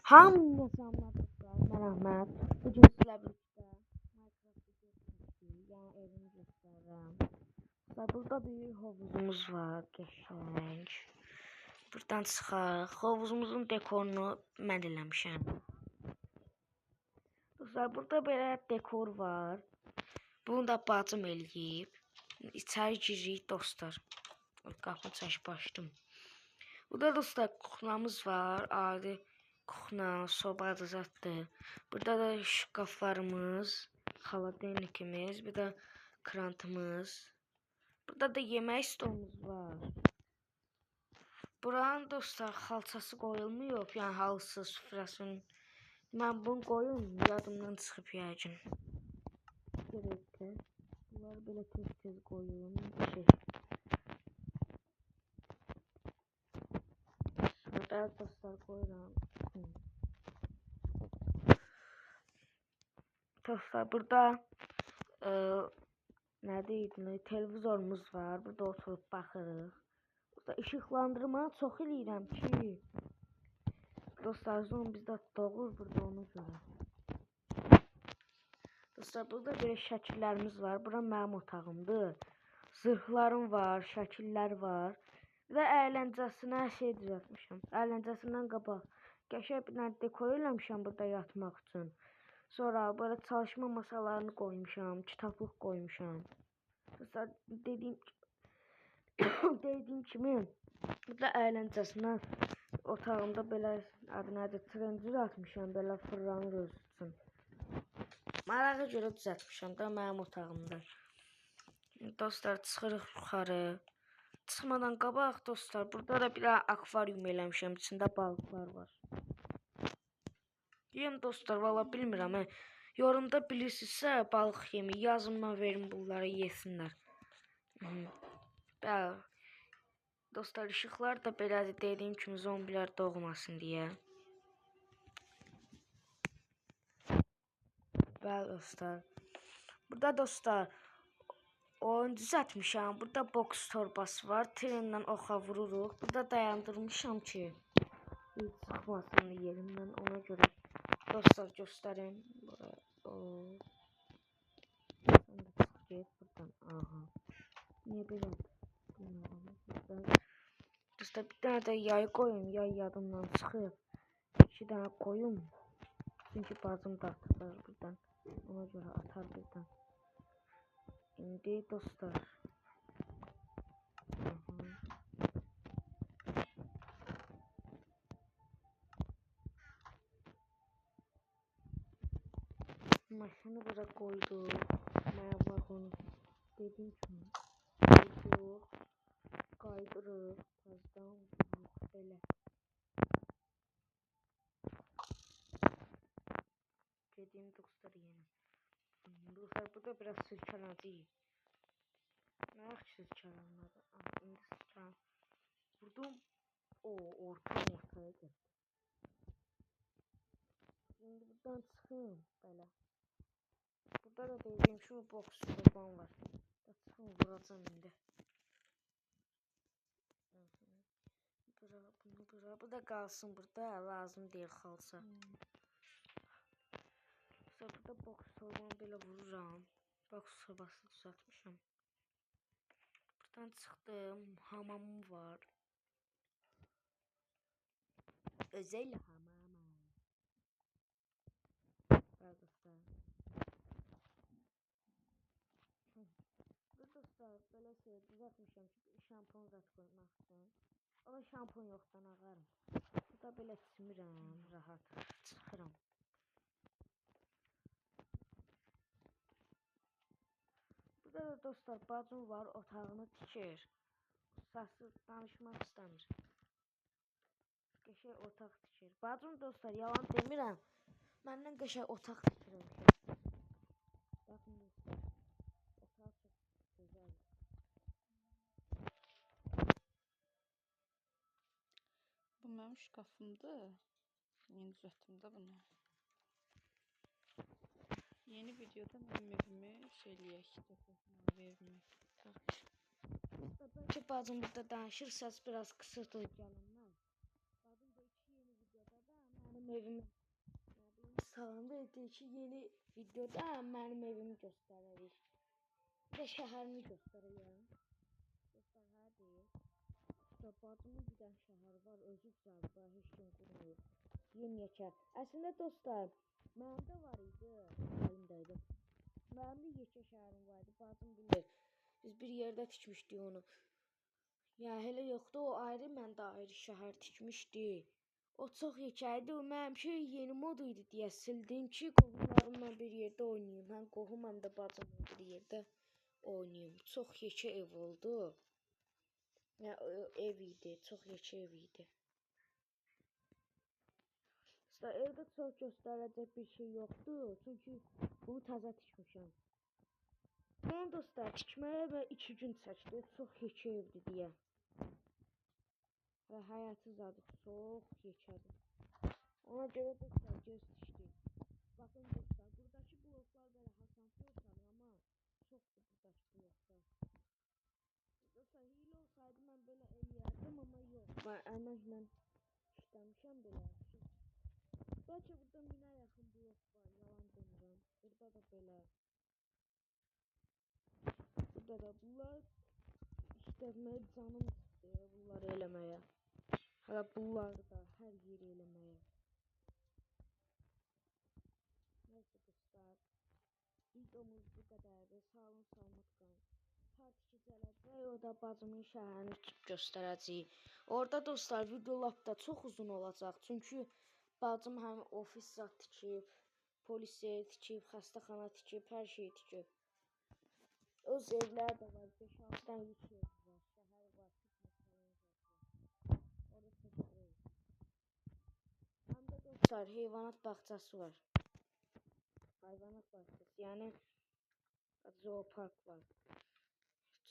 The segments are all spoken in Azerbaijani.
Hamınıza salamlar dostlar, mən Əhməd. Bugün sizlərlə birlikdə Minecraft videosu çəkdik, yəni evimi göstərirəm. Dostlar, burada bir hovuzumuz var, qəşəng. Buradan çıxarıq. Hovuzumuzun dekorunu mən eləmişəm. Dostlar, burada belə dekor var. Bunu da bacım eləyib. İçəri giririk dostlar. Qapını çəkib açdım. Burada dostlar kuxnamız var, adi kuxna, soba da zatdır. Burada da şkaflarımız, xaladenikimiz, bir də krantımız. Burada da yemək stolumuz var. Buranın dostlar xalçası qoyulmuyor, yəni halısı, süfrəsinin. Mən bunu qoyum, yadımdan çıxıb yəqin. Bir dəqiqə. Bunları belə tez-tez qoyum. Şey. Bəzi dostlar qoyuram. Dostlar burada nə deyildi? Televizorumuz var. Burada oturub baxırıq. Burada işıqlandırmanı çox eləyirəm ki, dostlar zombi də doğur burada ona görə. Dostlar burada belə şəkillərimiz var. Bura mənim otağımdır. Zırhlarım var, şəkillər var. Və əyləncəsinə şey düzəltmişəm. Əyləncəsindən qabaq qəşəng bir dənə dekor eləmişəm burada yatmaq üçün. Sonra böyle çalışma masalarını qoymuşam, kitablıq qoymuşam. Dostlar dediyim kimi burada əyləncəsinə otağımda belə adı nədir, tren düzəltmişəm, belə fırlanır özü üçün. Marağa görə düzəltmişəm da mənim otağımda. Dostlar çıxırıq yuxarı. Çıxmadan qabaq dostlar burada da bir akvarium eləmişəm, içində balıqlar var. Yem dostlar, valla bilmirəm. Hə. Yorumda bilirsinizsə balıq yemi yazın, mən verim bunları yesinlər. Bəli. Dostlar işıqlar da belədir, dediyim kimi zombilər doğmasın deyə. Bəli dostlar. Burada dostlar oyun düzəltmişəm. Burada boks torbası var. Trenlə oxa vururuq. Burada dayandırmışam ki heç çıxmasın yerindən, ona görə. Dostlar göstərim. Bura, o. Sən də çıx get buradan. Aha. Niyə belə? Bilmirəm. Dostlar bir dənə də yay qoyum. Yay yadımdan çıxıb. 2 dənə qoyum. Çünki bacım da atar buradan. Ona görə atar buradan. İndi dostlar. Aha. Maşını bura qoyduq. Mənə vaqonu dediyim kimi qoyduq. Qaydırıq. Tazdan vururuq belə. Gedim dostlar yenə. Dostlar burada biraz silkələnəcəyik. Nə yaxşı silkələnmədi. İndi silkələn. Vurdum. O, ortaya getdi. İndi buradan çıxım. Belə. Burada da dediyim kimi boks torbam var. Da çıxım vuracam indi. Bura, bunu bura. Bu da qalsın burada. Lazım deyil xalça. Dostlar burada boks torbamı belə vururam. Boks torbasını düzəltmişəm. Buradan çıxdım. Hamamım var. Özel hamamım. Bəli dostlar. Burada dostlar belə şey düzəltmişəm ki, şampun zət qoymaq üçün. O da şampun yoxdan ağarım. Burada belə çimirəm, rahat çıxıram. Burada da dostlar bacım var, otağını tikir. Səssiz danışmaq istəmir. Qəşəng otaq tikir. Bacım dostlar, yalan demirəm. Məndən qəşəng otaq tikir. Baxın dostlar, otaq çox gözəldir. Bu mənim şkafımdır. Yeni düzəltdim də bunu. Yeni videoda mənim evimi şey eləyək, mavi evimi. Bəlkə bacım burada danışır, səs biraz qısırdır gəlindən. Bacım da 2 yeni videoda da mənim Mənim evimi salam verdi ki, yeni videoda mənim evimi göstərərik. Bir də şəhərimi göstərəyəm. Dostlar, hə deyir. İşte bacımın bir dənə şəhəri var, özü gözəldir, daha heç kim qurmayıb. Yemyekə. Əslində dostlar, mənim də var idi, əlimdəydi. Mənim də yekə şəhərim var idi, bacım bilir. Biz bir yerdə tikmişdik onu. Yəni elə yoxdur, o ayrı, mən də ayrı şəhər tikmişdi. O çox yekə idi, o mənimki yeni mod idi deyə sildim ki, qohumlarımla bir yerdə oynayım. Həm qohum, həm də bacımla bir yerdə oynayım. Çox yekə ev oldu. Yəni ev idi, çox yekə ev idi. İşte evdə çox göstərəcək bir şey yoxdur, çünki bunu təzə tikmişəm. Bunu dostlar tikməyə və 2 gün çəkdi, çox yekə evdir deyə. Və həyəti zadı çox yekədir. Ona görə dostlar göz tikdi. Baxın dostlar, buradakı bloklar belə Hasan oxşamır, amma çoxdur buradakı bloklar. Dostlar, hiylə olsaydı mən belə eləyərdim, amma yox. Mən əməklə işləmişəm belə. Bəlkə burada 1000-ə yaxın blok var, yalan demirəm. Burada da belə. Burada da bunlar işlətməyə canım çıxdı, bunları eləməyə. Hələ bunları da hər yeri eləməyə. Neyse dostlar, videomuz bu qədərdir. Sağ olun, salamat qalın. Part 2 gələcək, o da bacımın şəhərini göstərəcəyik. Orada dostlar, video lap da çox uzun olacaq. Çünki bacım həm ofis zad tikib, polis yeri tikib, xəstəxana tikib, hər şey tikib. Öz evləri də var, 5-6 dənə yük evi var, şəhər var, var. Orada tək deyil. Həm də dostlar, heyvanat bağçası var. Hayvanat bağçası, yəni zoopark var.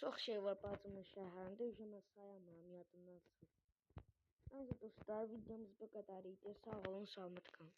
Çox şey var bacımın şəhərində, mən sayamıram, yadımdan çıxır. Neyse dostlar, videomuz bu qədər idi. Sağ olun, salamat qalın.